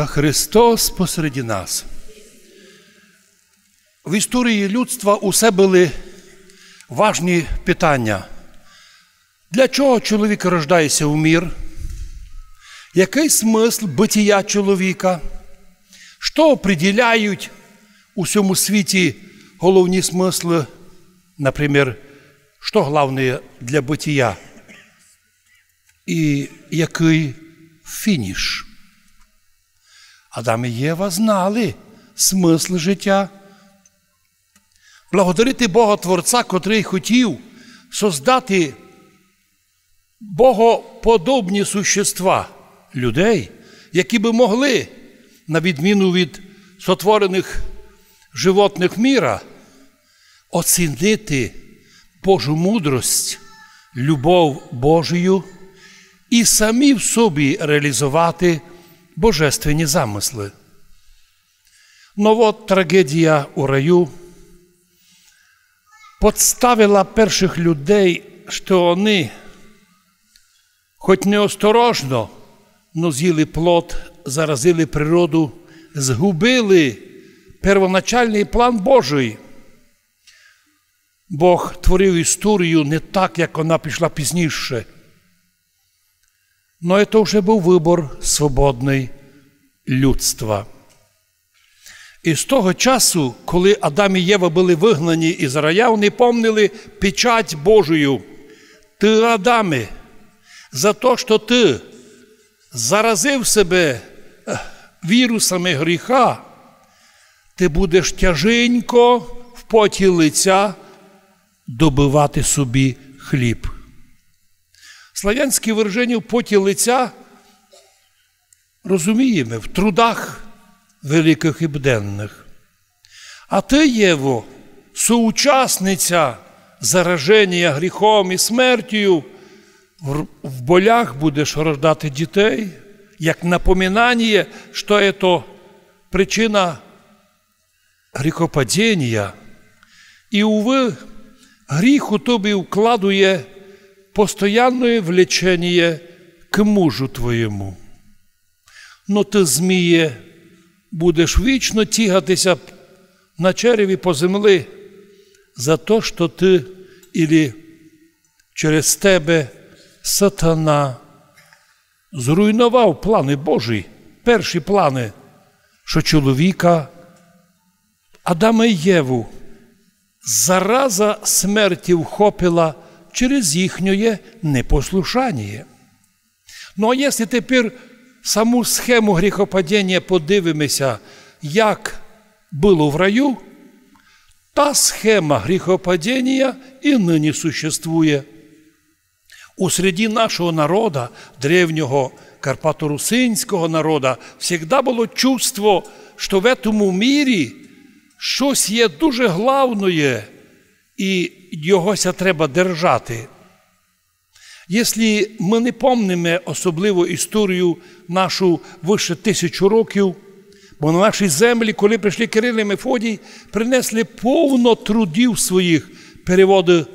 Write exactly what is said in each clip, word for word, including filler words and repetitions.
Христос посеред нас. В історії людства усе были важні питаня. Для чого чоловік рождає ся в мір? Якый смысл бытія чоловіка? Што определяють у сьому світі головні смыслы? Например, што главне для бытія? І якый фініш? Адам і Єва знали смысл житя. Благодарити Бога Творця, котрый хотів создати богоподобні существа, людей, які бы могли, на відміну від сотвореных животных міра, оцінити Божу мудрость, любов Божию і самі в собі реалізовати божественні замыслы. Но вот трагедія у раю подставила першых людей, што они, хоть неосторожно, но з'їли плод, заразили природу, згубили первоначальный план Божый. Бог творив історію не так, як она пішла пізніше. Но это вже быв выбор свободный людства. І з того часу, коли Адам і Єва были выгнані із рая, они помнили печать Божию. Ты, Адаме, за то, што ты заразив себе, е, вірусами гріха, ты будеш тяженько в поті лиця добывати собі хліб. Славянське выраженя «в поті лиця» розумієме в трудах великых і буденных. А ты, Єво, соучасниця зараженя гріхом і смертю, в, в болях будеш рождати дітей, як напоминаня, што это причина гріхопаденя. І, увы, гріх у тобі вкладує постоянне влеченя к мужу твоєму. Но ты, зміє, будеш вічно тігати ся на череві по земли за то, што ты, ілі через тебе сатана зруйновав планы Божі, перші планы, што чоловіка, Адама і Єву, зараза смерти вхопила через їхнє непослушаня. Но а єсли тепер саму схему гріхопаденя подивиме ся, як было в раю, та схема гріхопаденя і нині существує. У среді нашого народа, древнього карпаторусинського народа, всегда было чувство, што в етому мірі штось є дуже главноє, і його ся треба держати. Єсли мы не помниме особливо історію нашу выше тисячу років, бо на нашій землі, коли пришли Кирил і Мефодій, принесли повно трудів своїх, переводы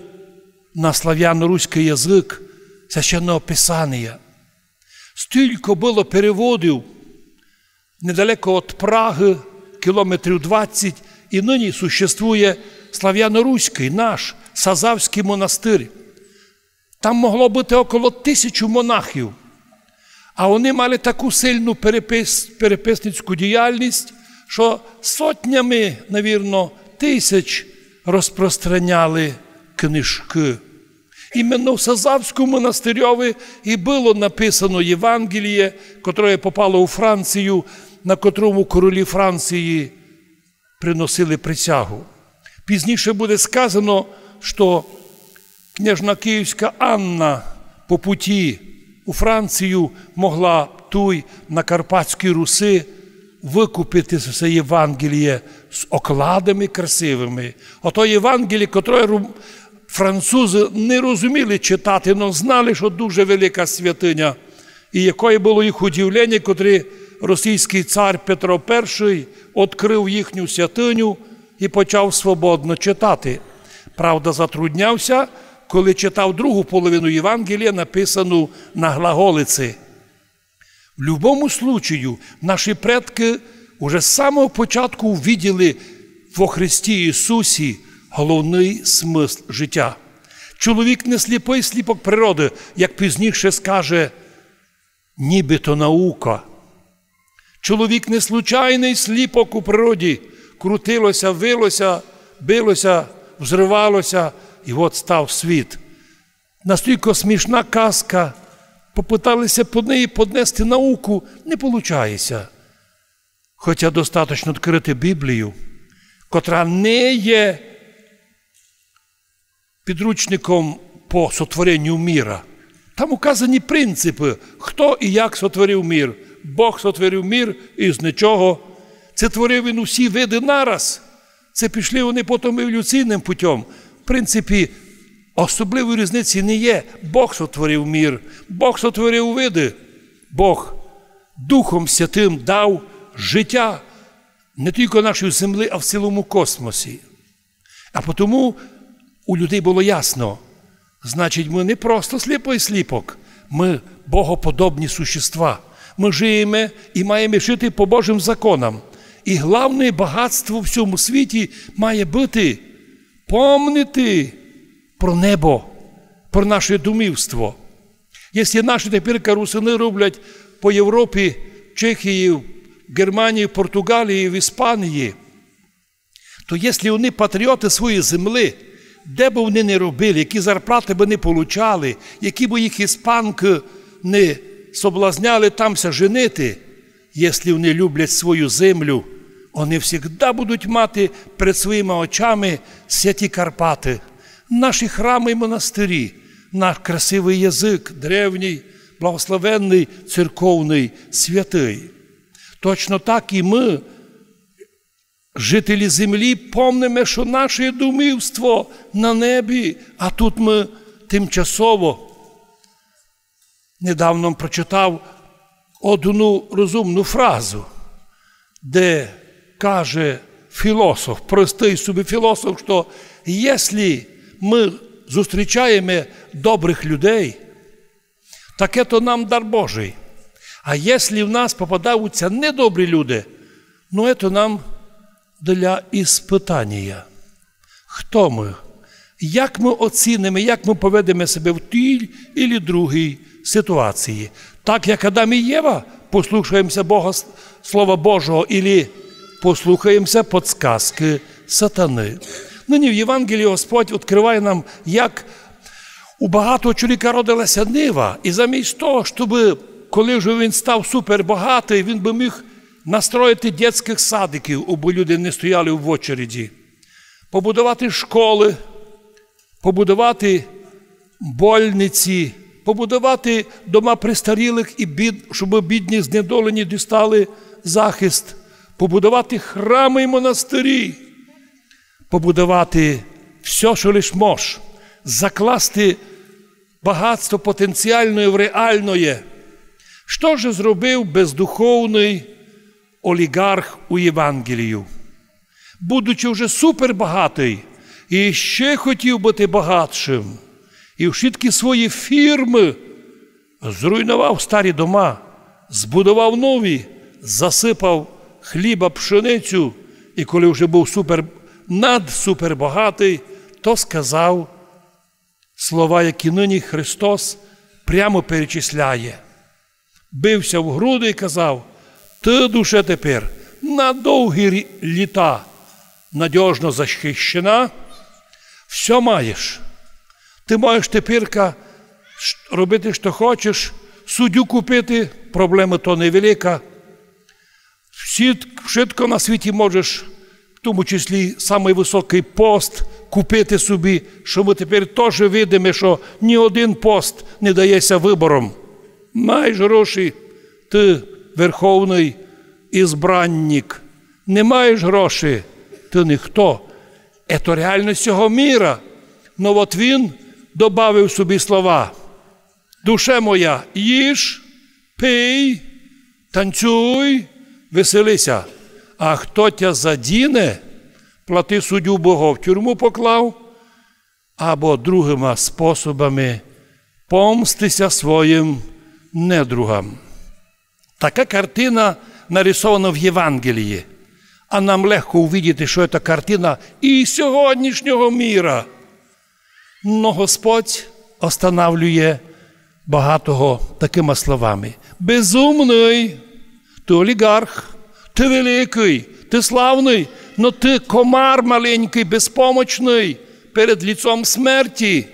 на славяно-руськый язык Священного Писаня. Стілько было переводів недалеко од Прагы, кілометрів двадцять, і нині существує славяно-руськый, наш, Сазавськый монастырь. Там могло быти около тисячу монахів. А они мали таку сильну перепис-, переписницьку діяльность, што сотнями, навірно, тисяч розпространяли книжкы. Іменно в Сазавському монастирьови і было написано Євангеліє, котре попало у Францію, на котрому королі Франції приносили присягу. Пізніше буде сказано, што княжна Київська Анна по путі у Францію могла туй на Карпатській Руси выкупити се Євангеліє з окладами красивыми. Ото Євангеліє, котре ру-, французы не розуміли читати, но знали, што дуже велика святыня. І якоє было їх удивленя, котрі російськый цар Петро Першый одкрыв їхню святыню і почав свободно читати. Правда, затрудняв ся, коли читав другу половину Євангелія, написану на глаголиці. В любому случаю, наші предкы уже з самого початку увиділи во Христі Ісусі головный смысл життя. Чоловік не сліпый сліпок природы, як пізніше скаже, нібито наука. Чоловік не случайный сліпок у природі. Крутилося, вилося, билося, взривалося, і от став світ. Настілько смішна казка, попытали ся под неї поднести науку, не получає ся. Хоча достаточно відкрыти Біблію, котра не є підручником по сотворенню міра. Там указані принципы, хто і як сотворив мір. Бог сотворив мір із нічого. Ци творив він усі виды нараз, ци пішли они потім еволюційным путём. В принципі, особливої різниці не є. Бог сотворив мір, Бог сотворив виды. Бог Духом Святым дав життя не тілько нашій землі, а в цілому космосі. А потому у людей было ясно, значить, мы не просто сліпый сліпок, мы богоподобні существа. Мы жиєме і маєме жити по Божым законам. І главне богатство в сьому світі має быти помнити про небо, про наше домівство. Якщо наші теперька русины роблять по Європі, Чехії, Германії, Португалії, в Іспанії, то якщо они патріоты своєї землі, де бы они не робили, які зарплаты бы не получали, які бы їх іспанкы не соблазняли там ся женити, якщо они люблять свою землю, они всегда будуть мати перед своїми очами святі Карпаты, наші храмы і монастирі, наш красивый язык, древній, благословенный, церковный, святый. Точно так і мы, жителі землі, помниме, што наше домівство на небі, а тут мы тимчасово. Недавно прочитав одну розумну фразу, де каже філософ, простый собі філософ, што якщо мы зустрічаєме добрых людей, так ето нам дар Божый. А якщо в нас попадаються недобрі люди, ну, ето нам для іспытанія. Хто мы? Як мы оціниме, як мы поведеме себе в тій или другій ситуації? Так, як Адам і Єва, послухаєме ся Бога, с-, Слова Божого, или послухаєме ся подсказкы сатаны? Нині в Євангелії Господь відкрыває нам, як у багатого чоловіка родила ся нива, і замість того, щоб, коли вже він став супербагатый, він бы міг настроїти дітськых садиків, абы люди не стояли в очереді, побудовати школы, побудовати больниці, побудовати дома престарілых, і бід-, щоб бідні, знедолені дістали захист, побудовати храмы і монастирі, побудовати всьо, што лиш мож, закласти багатство потенціалноє в реалноє. Што же зробив бездуховный оліґарх у Євангелію? Будучи вже супербагатый, і ще хотів быти багатшым, і вшыткі свої фірмы зруйновав старі дома, збудовав нові, засыпав хліба пшеницю, і коли вже быв супер-, надсупербагатый, то сказав слова, які нині Христос прямо перечисляє. Бив ся в груди і казав: «Ты, душе, тепер на довгі рі-, літа надьожно захищена, всьо маєш. Ты можеш теперка ш-, робити, што хочеш, суддю купити, проблема то невелика. Всі-, вшытко на світі можеш, в тому числі самый высокый пост, купити собі, што мы тепер тоже видиме, што ні один пост не дає ся выбором. Маєш гроші, ты верховный ізбранник. Не маєш гроші, ты ніхто». Ето реалность сього міра. Но от він добавив собі слова: «Душе моя, їж, пий, танцюй, весели ся. А хто тя задіне, плати суддю, бо го в тюрму поклав, або другыма способами помсти ся своїм недругам». Така картина нарисована в Євангелії. А нам легко увидіти, што це картина і сьогоднішнього міра. Но Господь останавлює багатого такыма словами: «Безумный, ты оліґарх, ты великый, ты славный, но ты комар маленькый, безпомочный перед лицом смерти.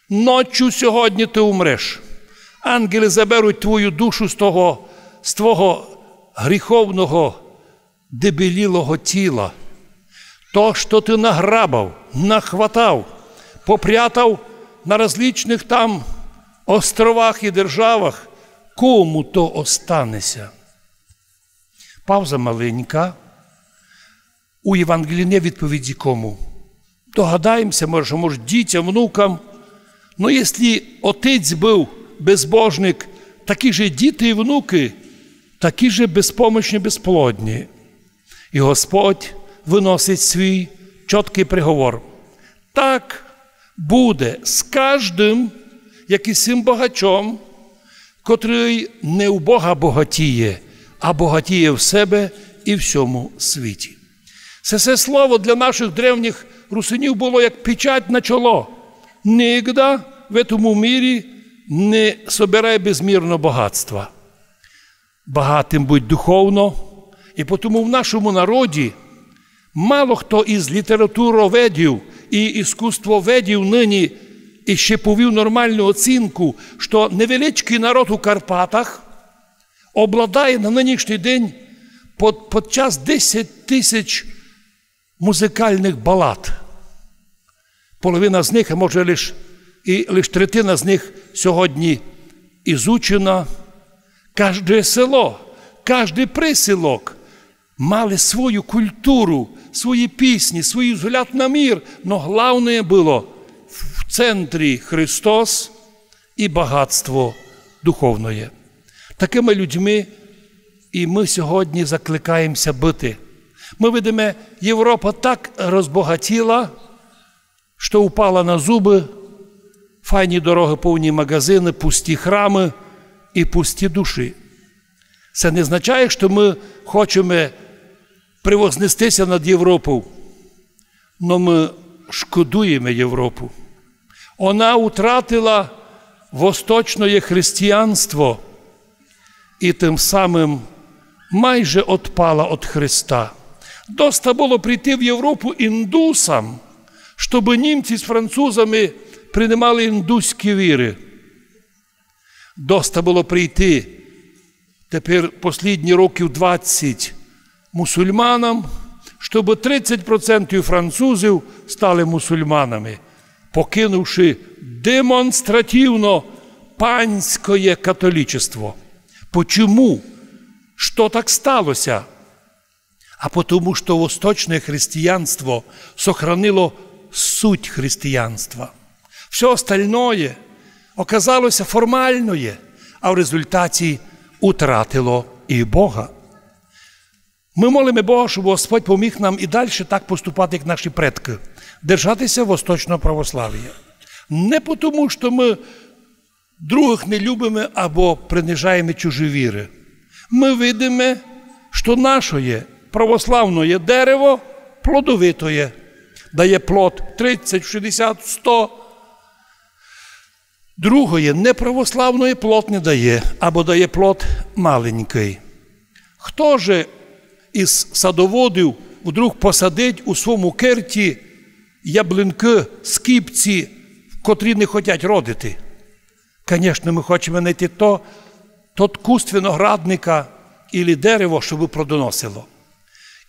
Ночу сьогодні ты умреш. Ангелы заберуть твою душу з того, з твого гріховного, дебілілого тіла. То, што ты награбав, нахватав, попрятав на различных там островах і державах, кому то останеся?» Пауза маленька. У Євангелії не відповіді кому. Догадаємося, може, може, дітям, внукам. Но якщо отець быв безбожник, такі же діти і внукы, такі же безпомощні, безплодні. І Господь выносить свій чіткый приговор. Так буде з каждым, як і з сим богачом, котрый не у Бога богатіє, а богатіє в себе і в сьому світі. Се, се слово для нашых древніх русинів было як печать на чоло. Нигда в этому мірі не собирай безмірно богатства. Багатым будь духовно, і потому в нашому народі мало хто із літературоведів і іскусствоведів нині іще повів нормалну оцінку, што невеличкый народ у Карпатах обладає на нынішній день под, под час десять тисяч музикалных балад. Половина з них, а може лиш, і лиш третина з них сьогодні ізучена. Кажде село, каждый присілок мали свою культуру, свої пісні, свій взгляд на мір, но главне было в центрі Христос і богатство духовноє. Такыма людьми і мы сьогодні закликаємося быти. Мы видиме, Європа так розбогатіла, што упала на зубы, файні дорогы, повні магазины, пусті храмы і пусті душі. Се не означає, што мы хочеме превознестися над Європов, но мы шкодуєме Європу. Она утратила восточноє християнство і тым самым майже отпала од Христа. Доста было прийти в Європу індусам, штобы німці з французами принимали індуські віры. Доста было прийти тепер послідні років двадцять мусульманам, штобы тридцять процентів французів стали мусульманами, покинувши демонстративно панськоє католичество. Почему? Што так сталося? А потому, што восточне християнство сохранило суть християнства. Всьо остальноє оказалося формалноє, а в результаті утратило і Бога. Мы молиме Бога, щоб Господь поміг нам і дальше так поступати, як наші предкы, держатися восточного православія. Не потому, што мы другых не любиме або принижаєме чужі віры. Мы видиме, што нашоє православноє дерево плодовитоє, дає плод тридцять, шістдесят, сто. Другоє, неправославноє плод не дає, або дає плод маленькый. Хто же із садоводів вдруг посадить у свому керті яблункы, скіпці, котрі не хотять родити? Конечно, мы хочеме найти то, тот куст виноградника или дерево, щоб плодоносило.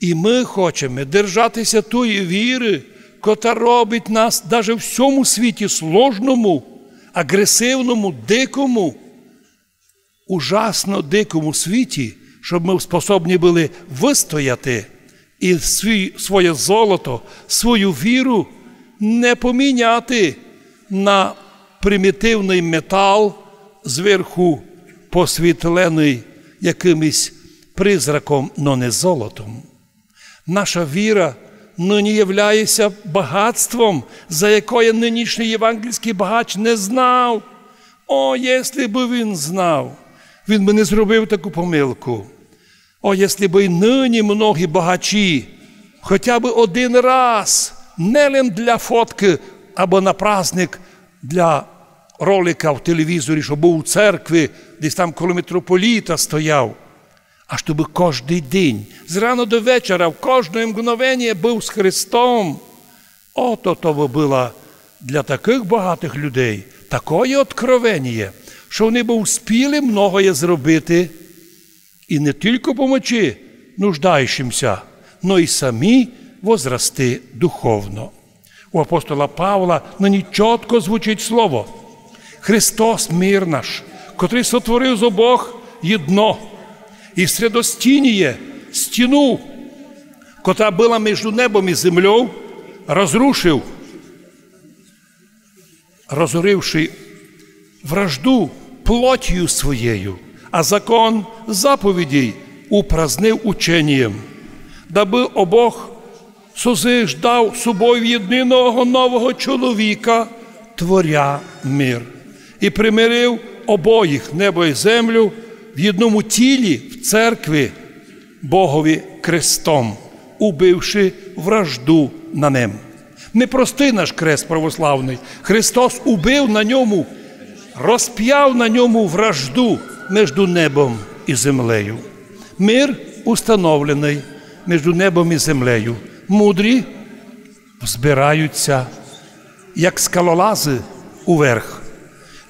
І мы хочеме держатися тої віры, котра робить нас даже в сьому світі сложному, агресивному, дикому, ужасно дикому світі, щоб мы способні были выстояти і свій, своє золото, свою віру не поміняти на примітивный метал, зверху посвітленый якымось призраком, но не золотом. Наша віра нині являє ся багатством, за якоє нынішній євангельськый багач не знав. О, если бы він знав, Він бы не зробив таку помилку. О, если бы й нині многі богачі хотя бы один раз, не лем для фоткы або на праздник, для ролика в телевізорі, щоб быв у церкви, десь там коло митрополіта стояв, а щоб кожный день, з рана до вечора, в кожне мгновеніє быв з Христом. Ото то бы было для такых богатых людей такоє откровеніє, што они бы успіли многоє зробити і не тілько помочи нуждающимся, но й самі возрасти духовно. У апостола Павла нині чотко звучить слово: Христос мир наш, котрый сотворив з обох єдно, і средостініє, стіну, котра была между небом і землёв, розрушив, розоривши вражду плотію своєю, а закон заповідей упразднив ученієм, дабы обох созиждав собою в єдиного нового чоловіка, творя мир. І примирив обоїх, небо і землю, в єдному тілі, в церкви, Богові крестом, убивши вражду на нем. Непростый наш крест православный. Христос убив на ньому, розпяв на ньому вражду между небом і землею. Мир установленый между небом і землею. Мудрі збираються, як скалолазы, уверх.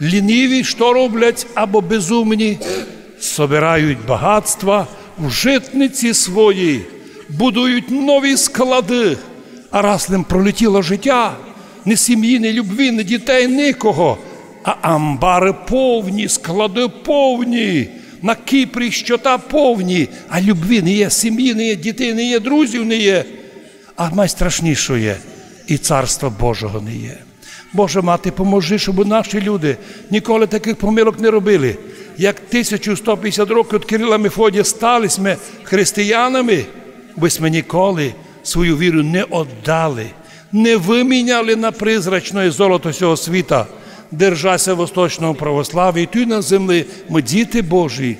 Ліниві, што роблять, або безумні, собирають багатства в житниці свої, будують нові склады, а раз лем пролетіло життя, ні сім'ї, ні любви, ні дітей, никого, а амбары повні, склады повні, на Кіпрі щота повні, а любви не є, сім'ї не є, дітей не є, друзів не є. А найстрашнішоє, і Царства Божого не є. Боже мати, поможи, щоб наші люди ніколи такых помилок не робили. Як тисячу сто пятдесят років од Кирила Мефодія стали сьме християнами, бы сьме ніколи свою віру не оддали, не выміняли на призрачноє золото сього світа. Держася восточного православія, і туй на земли мы діти Божі,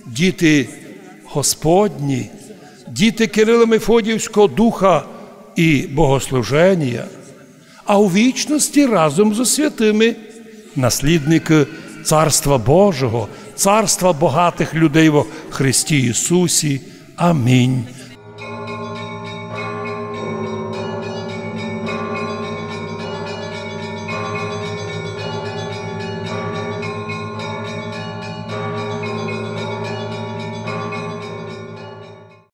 діти Господні, діти Кирила Мефодіївського духа і богослуженія, а у вічности разом зо святыми наслідникы Царства Божого, царства богатых людей во Христі Ісусі. Амінь.